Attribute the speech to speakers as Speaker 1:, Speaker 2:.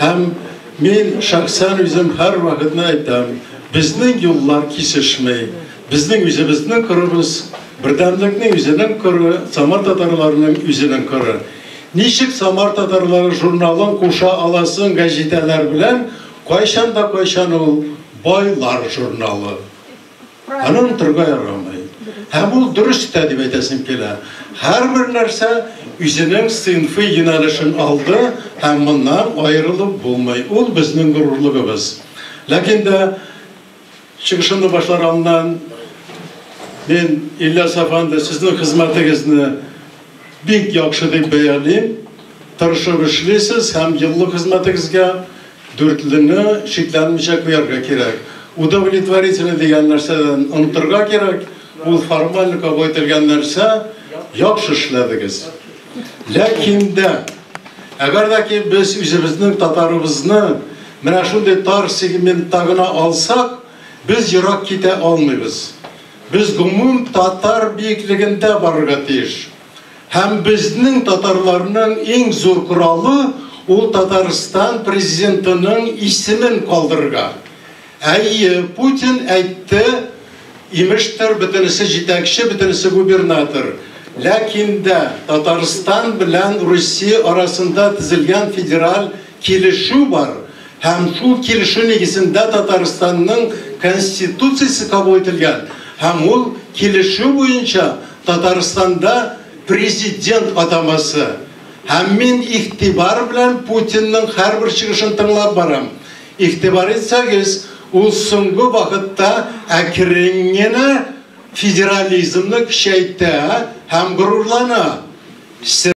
Speaker 1: Һәм мин шәхсән үзем һәрвакытны әйтәм, безнең юллар кисешми. Безнең үзебезнең кырыбыз, Бердәмлекнең үзенең кыры, Самар татарларының үзенең кыры. Ничек Самар татарлары журналын куша аласың гәҗитәләр белән, кайчан да кайчан ул байлар журналы. Аны онытырга ярамый. Һәм ул дөрес тә дип әйтәсем килә. Һәрбер нәрсә үзенең сыйнфый юнәлешен алды һәм моннан аерылып булмый. Ул безнең горурлыгыбыз. Ләкин дә чыгышымны башлар алдыннан мин, Ильяс әфәнде, сезнең хезмәтегезне бик яхшы дип бәялим. Тырышып эшлисез һәм еллык хезмәтегезгә дүртлене шикләнмичә куярга кирәк. Удовлетворительный дигән нәрсәдән онытырга кирәк. Ул формаль кабул ителгән нәрсә. Яхшы эшләдегез. Ләкин дә, әгәр дә ки без үзебезнең татарыбызны менә шундый тар сегментта гына алсак, без ерак китә алмыйбыз. Без гомум татар биеклегендә барырга тиеш. Һәм безнең татарларның иң зур коралы ул Татарстан президентының исемен калдырырга. Әйе, Путин әйтте, имештер, бөтенесе җитәкче, бөтенесе губернатор. Ләкин дә Татарстан белән Русия арасында төзелгән федераль килешү бар. Һәм шул килешү нигезендә Татарстанның Конституциясе кабул ителгән. Һәм ул килешү буенча Татарстанда президент атамасы. Һәм мин игътибар белән Путинның һәрбер чыгышын тыңлап барам. Игътибар итсәгез, ул соңгы вакытта әкрен генә федерализмны көчәйтә һәм горурлана.